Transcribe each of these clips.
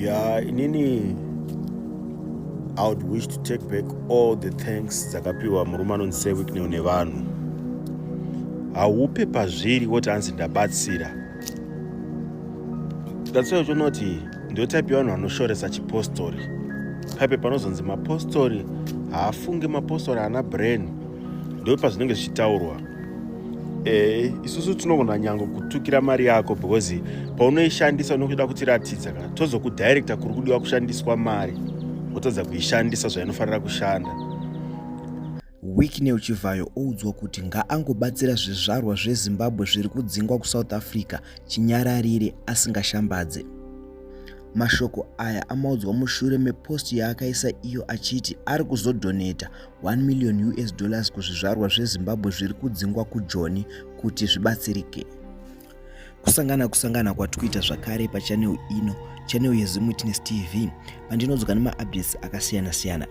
Ya, inini I would wish to take back all the thanks dzakapiwa murume anonzi Sir Wicknell nevanhu. Haupe pazviri woti hanzi ndabatsira. That's why uchiona kuti ndotype yevanhu vanoshoresa chipostori. Paipe panozonzi mapostori haafungi, mapostori haana brain, ndo pazvinenge zvichitaurwa. Isusu tinogona nyange kutukira mari yako because paunoishandisa unokuda kutiratidza ka tozokudirecta kuri kudiwa kushandiswa mari, wotadza kuishandisa zvainofanira kushanda. Wicknell Chivhayo oudzwa kuti ngaangobatsira zvizvarwa zveZimbabwe zviri kudzingwa kuSouth Africa chinyararire asingashambadze. Mashoko aya amaudzwa mushure mepost yaakaisa iyo achiti ari kuzodhoneta 1 million US dollars kuzvizvarwa zveZimbabwe zviri kudzingwa kuJoni kuti zvibatsirike. Kusangana kwatikuita zvakare pachannel ino, channel yeZimwitness TV, pandinodzoka nemaupdates akasiyana-siyana.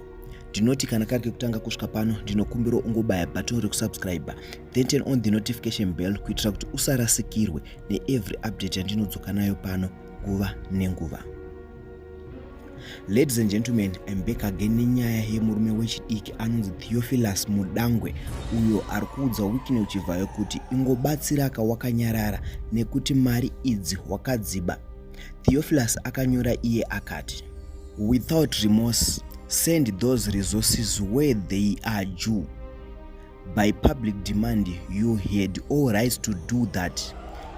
Ndinoti kana kari kekutanga kusvika pano, ndinokumbira ungobaya button rekusubscribe, then turn on the notification bell kuitira kuti usarasikirwe neevery update yandinodzoka nayo pano nguva nenguva. Ladies and gentlemen, I'm back again nenyaya yemurume wechidiki anonzi Theophilus Mudangwe, uyo ari kuudza Wicknell Chivhayo kuti ingobatsiraka wakanyarara nekuti mari idzi wakadziba. Theophilus akanyora iye akati, "Without remorse, send those resources where they are due. By public demand, you had all rights to do that,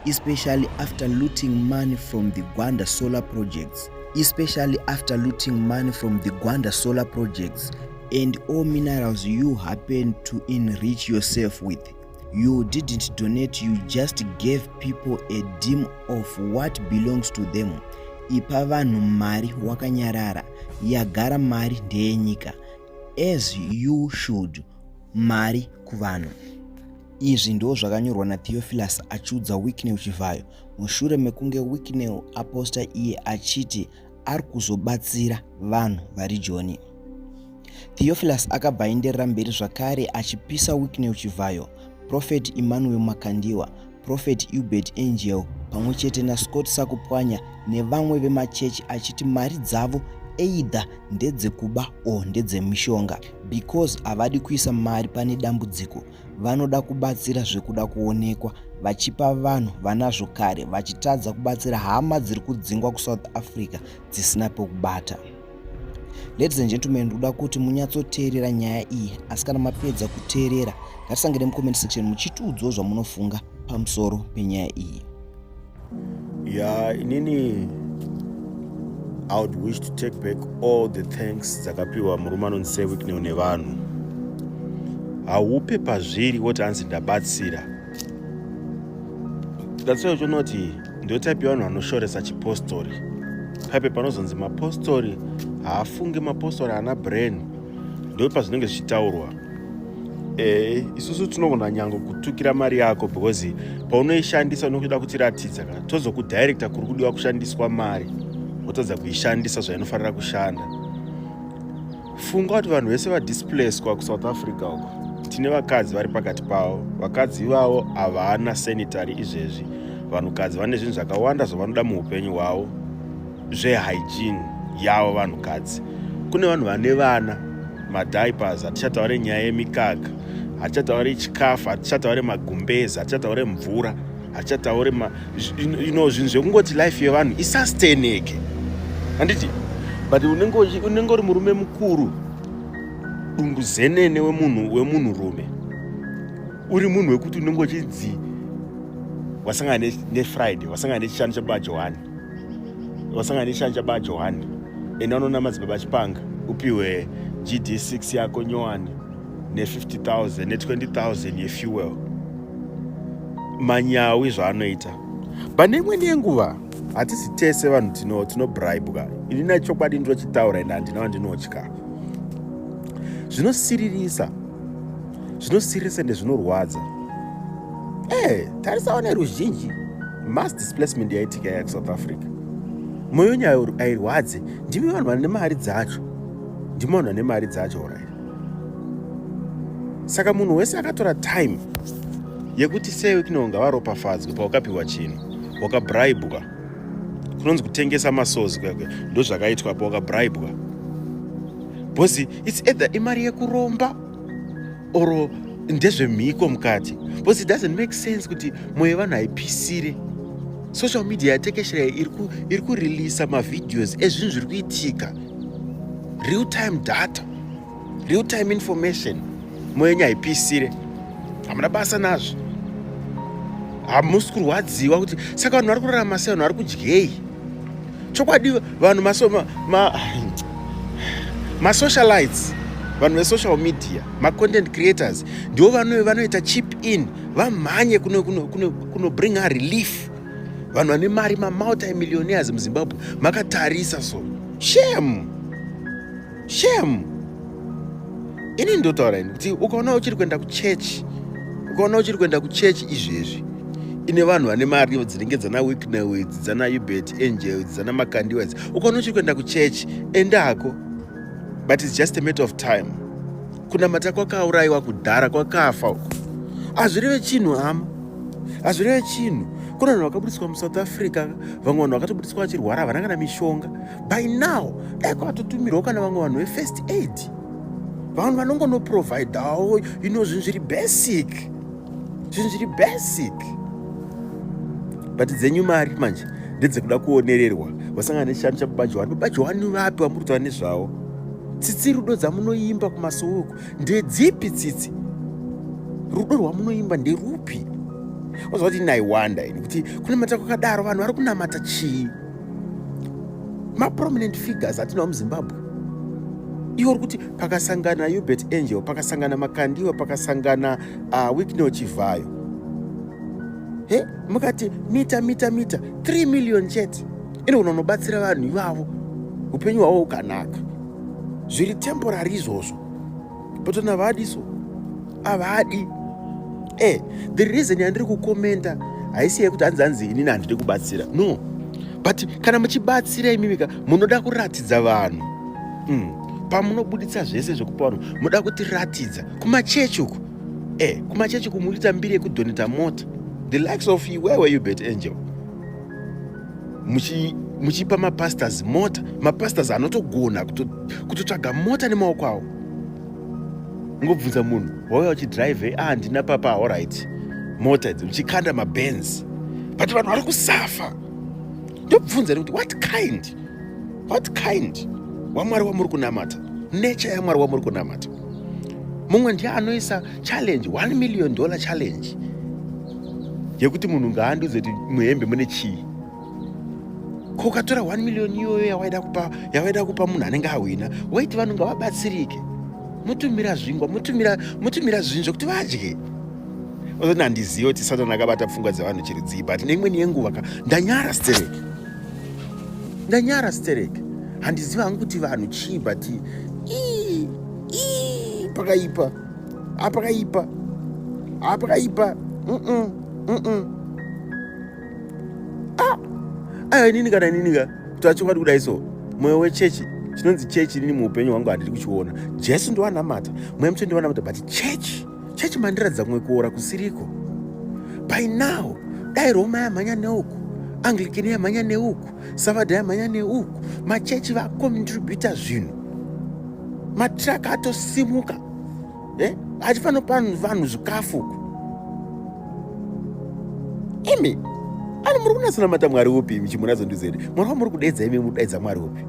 especially after looting money from the Gwanda solar projects, especially after looting money from the Gwanda solar projects and all minerals you happen to enrich yourself with. You didn't donate, you just gave people a dim of what belongs to them. Ipa vanhu mari wakanyarara, yagara mari ndeyenyika, as you should. Mari kuvanhu." Izvi ndo zvakanyorwa naTheophilus achiudza Wicknell Chivhayo mushure mekunge Wicknell aposta iye achiti ari kuzobatsira vanhu vari Joni. Theophilus akabva aenderera mberi zvakare achipisa Wicknell Chivhayo, Prophet Emmanuel Makandiwa, Prophet Uebert Angel pamwe chete naScott Sakupwanya nevamwe vemachechi, achiti mari dzavo either ndedzekuba or ndedzemishonga because havadi kuisa mari pane dambudziko. Vanoda kubatsira zvekuda kuonekwa vachipa vanhu vanazvo kare, vachitadza kubatsira hama dziri kudzingwa kuSouth Africa dzisina pekubata. Ladies and gentlemen, ndoda kuti munyatsoteerera nyaya iyi, asi kana mapedza kuteerera, ngatisangane mucomment section muchitiudzawo zvamunofunga pamusoro penyaya iyi. Ya, inini I would wish to take back all the thanks dzakapiwa murume anonzi Sir Wicknell nevanhu. Haupe pazviri woti hanzi ndabatsira. That's why uchiona kuti ndotype yevanhu vanoshoresa chipostori. Paipe panozonzi mapostori haafungi, mapostori haana brain, ndo pazvinenge zvichitaurwa. Isusu tinogona nyange kutukira mari yako because paunoishandisa unokuda kutiratidza ka tozokudirecta kuri kudiwa kushandiswa mari, wotadza kuishandisa zvainofanira kushanda. Funga kuti vanhu vese vadisplacwa kuSouth Africa uko, tine vakadzi vari pakati pavo. Vakadzi ivavo havana sanitary izvezvi. Vanhukadzi vane zvinhu zvakawanda zvavanoda muupenyu hwavo, zvehygiene yavo vanhukadzi. Kune vanhu vane vana, madiapers, hatichataure nyaya yemikaka, hatichataure chikafu, hatichataure magumbezi, hatichataure mvura, hatichataure zvinhu zvekungoti life yevanhu isustaineke, handiti? But unenge uri murume mukuru, dumbu zenene wemunhu, wemunhurume, uri munhu wekuti unenge uchinzi wasangana neFriday, wasangana neChishanu chababa Johani, wasangana neChishanu chababa Johani, enda unoona Madzibaba Chipanga upiwe GD6 yako nyowani ne50 000, ne20 000 yefuel. Manyawi zvaanoita. Pane imweni yenguva hatisi tese vanhu tinobribwa. Ini nachokwadi ndinochitaura, ende handina wandinotya. Zvinosiririsa, zvinosiririsa ende zvinorwadza. Tarisawo neruzhinji, mass displacement yaitika yakuSouth Africa, mwoyo nyayo airwadze. Ndimi vanhu vane mari dzacho, ndimi vanhu vane mari dzacho, right? Saka munhu wese akatora time yekuti sei kinonga varopafadzwe, pawakapiwa chinhu wakabribwa. Kunonzi kutengesa masozi kuya kuya, ndozvakaitwa apo wakabribwa, because it's either imari yekuromba or ndezvemhiko mukati, because it doesn't make sense kuti mwoyo yevanhu haipisire. Social media yatekeshera, iri kureleasa mavideos ezvinhu zviri kuitika, real time data, real time information. Mwoyo yenyu haipisire, hamuna basa nazvo, hamusi kurwadziwa kuti saka vanhu vari kurarama sei, vanhu vari kudyei. Chokwadi vanhu masocialites, vanhu vesocial media, macontent creators, ndivo vanoita chip in, vamhanye kunobring a relief. Vanhu vane mari, mamulti-millionaires muZimbabwe, makatarisa. So shame, shame. Ini ndotaura ini kuti ukaona uchiri kuenda kuchechi, ukaona uchiri kuenda kuchechi izvezvi ine vanhu vane mari dzinenge dzana Wicknell idzi, dzana Uebert Angel, dzana Makandiwa idzi, ukaona uchiri kuenda kuchechi, endako, but it's just a matter of time. Kunamata kwakaurayiwa kudhara, kwakafa uko. Hazvireve chinhu, hama, hazvireve chinhu. Kuna vanhu vakabudiswa muSouth Africa, vamwe vanhu vakatobudiswa vachirwara, havana kana mishonga. By now dai kwatotumirwawo kana vamwe vanhu vefirst aid, vanhu vanongonoprovidawo zvinhu zviri basic, zvinhu zviri basic. But dzenyu mari manje ndedzekuda kuonererwa. Wasangana nechishanu chaBaba Johani. Baba Johani vapi vamuri kutaura nezvavo? Tsitsi, rudo dzamunoimba kumasouku ndedzipi? Tsitsi, rudo rwamunoimba nderupi? Wazva kuti naiwanda ini kuti kunamata kwakadaro, vanhu vari kunamata chii? Maprominent figures atinawo muZimbabwe, iwo uri kuti pakasangana Uebert Angel, pakasangana Makandiwa, pakasangana Wicknell Chivhayo, he, mukati mita mita mita 3 million chete inogona kunobatsira vanhu ivavo, upenyu hwavo hukanaka. Zviri temporary izvozvo, but vanhu havadi, so havadi. The reason yandiri kukomenda haisi yekuti hanzi inini handidi kubatsira, no, but kana muchibatsira imimika, munoda kuratidza vanhu. Pamunobuditsa zvese zvekupa vanhu, munoda kutiratidza kumachechi uku, kumachechi uku mukuita mbiri yekudonata mota, the likes of iwewe Uebert Angel, muchipa mapastors mota, mapastors anotogona kutotsvaga mota nemaoko avo. Ungobvunza munhu, wauya uchidhiraivhe? Ah, handina papa. Alright, mota idzi uchikanda maBenz, but vanhu vari kusafa. Ndobvunza nekuti what kind waMwari wamuri kunamata, nature yaMwari wamuri kunamata? Mumwe ndiye anoisa challenge, $1 million challenge, yekuti munhu ngaandiudze kuti muhembe mune chii. Ko ukatora 1 million iyoyo yawaida kupa munhu anenge ahwina, waiti vanhu ngavabatsirike, mutumira zvingwa, mutumira zvinhu zvokuti vadye. Ozoti handizivi kuti Satani akabata pfungwa dzevanhu chirudzii, but neimweni yenguva ka, ndanyara stereki, ndanyara stereki. Handizivi hangu kuti vanhu chii, but ii, ii, pakaipa, apakaipa, apakaipa. Ah, aiwa, inini kana inini ka, kuti achokwadi kudai, so mwoyo wechechi, chinonzi chechi, inini muupenyu hwangu handidi kuchiona. Jesu ndiwanamata, Mweya Mutsvene ndiwanamata, but chechi, chechi mandiratidza kumwe kuora kusiriko. By now dai Roma yamhanya neuku, Anglican yamhanya neuku, Savada yamhanya neuku, machechi vacontributa zvinhu, matraka atosimuka, achifanira kupa vanhu zvikafu uku. Imi ani muri kunatsanamata Mwari upi? Imi chimunazondizeri Mwari wamuri kudaidza, imi muri kudaidza Mwari upi?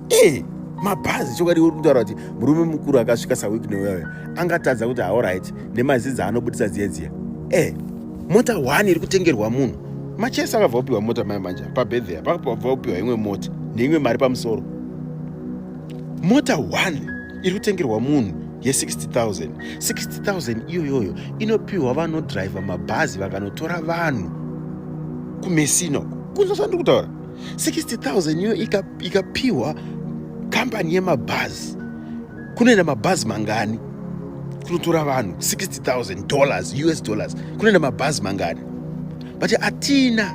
E, mabhazi, chokwadi uri kutaura kuti murume mukuru akasvika saWicknell uyayo angatadza kuti alright, nemazidza anobudisa dziya dziya, mota 1 iri kutengerwa munhu. Machesi akabva kupiwa mota mai manja pabirthday, pakabva kupiwa imwe mota neimwe mari pamusoro. Mota 1 iri kutengerwa munhu ye60 000, 60 000 iyoyoyo inopiwa vanodhiraivha mabhazi vakanotora vanhu kuMessina uko. Kunzwa zvandiri kutaura? 60 000 iyo ikapiwa kambani yemabhazi, kunoenda mabhazi mangani kunotora vanhu? $60 000, US dollars, kunoenda mabhazi mangani? But hatina,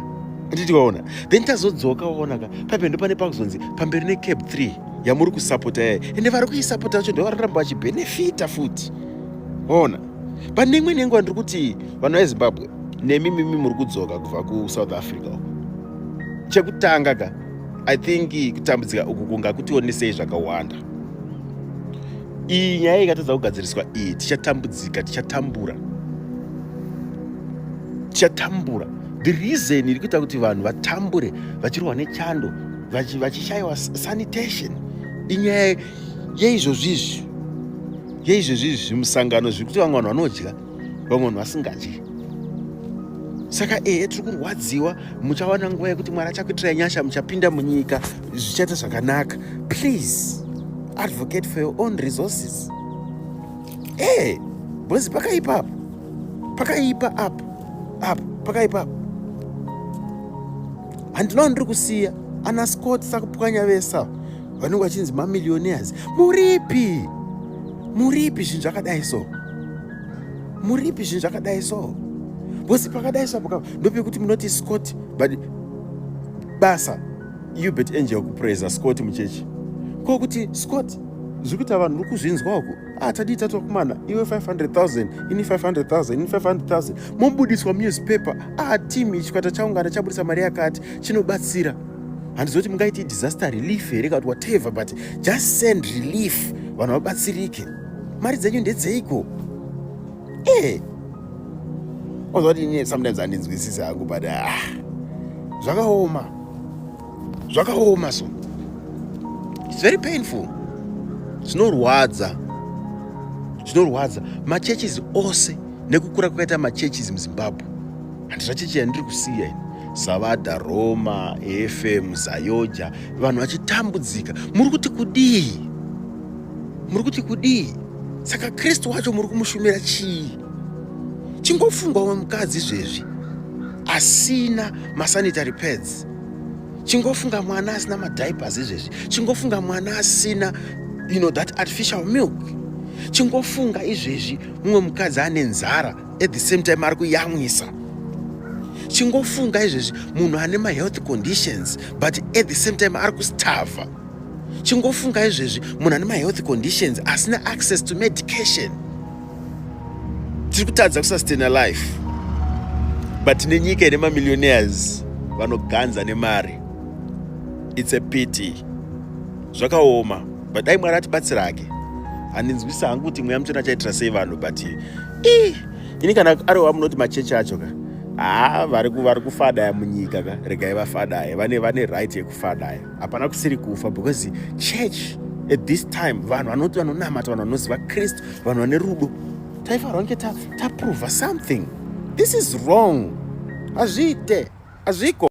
anditi waona? Then tazodzoka, waona ka, paipe ndo pane pakuzonzi pamberi neCAB 3 yamuri kusapota yai, ende vari kuisapota vacho ndo vari kuramba vachibhenefita futi, waona? Pane imwe nenguva ndiri kuti vanhu veZimbabwe, nemi mimi muri kudzoka kubva kuSouth Africa uko. Chekutanga ka, I think kutambudzika uku kungakutionesei zvakawanda. Iyi nyaya ikatadza kugadziriswa iyi, tichatambudzika, tichatambura, tichatambura. The reason iri kuita kuti vanhu vatambure, vachirohwa nechando, vachishayiwa sanitation, inyaya yeizvozvizvi, yeizvozvizvi zvimusangano zviri kuti vamwe vanhu vanodya, vamwe vanhu vasingadyi. Saka ehe, tiri kurwadziwa. Muchawana nguva yekuti Mwari achakuitirai nyasha, muchapinda munyika, zvichaita zvakanaka. Please advocate for your own resources e because pakaipa apa, pakaipa apa, apa pakaipa apa. Handinawo ndiri kusiya ana Scott Sakupwanya vesa vanenge vachinzi mamillionaires. Muripi? Muripi? Zvinhu zvakadai so, muripi? Zvinhu zvakadai so, because pakadai so apo ndopekuti munoti Scott, but basa Uebert Angel kupraisa Scott muchechi. Ko kuti Scott zviri kuita vanhu uri kuzvinzwa uku? Ah, tadii tatokumana iwe 500 000, ini 500 000, ini 500 000, mobudiswa munewspaper. Ah, team, chikwata chaungana, chabudisa mari yakati, chinobatsira. Handizoti mungaiti disaster relief here kana kuti whatever, but just send relief, vanhu vabatsirike. Mari dzenyu ndedzeiko? E ozvati ini sometimes handinzwisisi hangu, but ah, zvakaoma, zvakaoma. So it's very painful, zvinorwadza, zvinorwadza. Machurches ose, nekukura kwakaita machurches muZimbabwe, handizva chechi yandiri kusiya ini, Savada, Roma, FM, ZAOGA, vanhu vachitambudzika. Muri kuti kudii? Muri kuti kudii? Saka Kristu wacho muri kumushumira chii? Chingofungwa umwe mukadzi izvezvi asina masanitary pads. Chingofunga mwana asina madiapers izvezvi. Chingofunga mwana asina that artificial milk. Chingofunga izvezvi mumwe mukadzi ane nzara, at the same time ari kuyamwisa. Chingofunga izvezvi munhu ane mahealth conditions, but at the same time ari kustarva. Chingofunga izvezvi munhu ane mahealth conditions asina access to medication. Tiri kutadza kusustaina life, but tine nyika ine mamillionaires vanoganza nemari. It's a pity, zvakaoma, but dai Mwari atibatsirake. Handinzwisa hangu kuti Mweya Mutsvene achaitira sei vanhu, but i ini kana ariwa munoti machechi acho ka, haa, vari kufadaya munyika ka, regai vafadaye. Vane right yekufadaya, hapana kusiri kufa, because church at this time, vanhu vanoti vanonamata, vanhu vanoziva Kristu, vanhu vane rudo, taifanirwa kunge taprova something. This is wrong, hazviite, hazviko.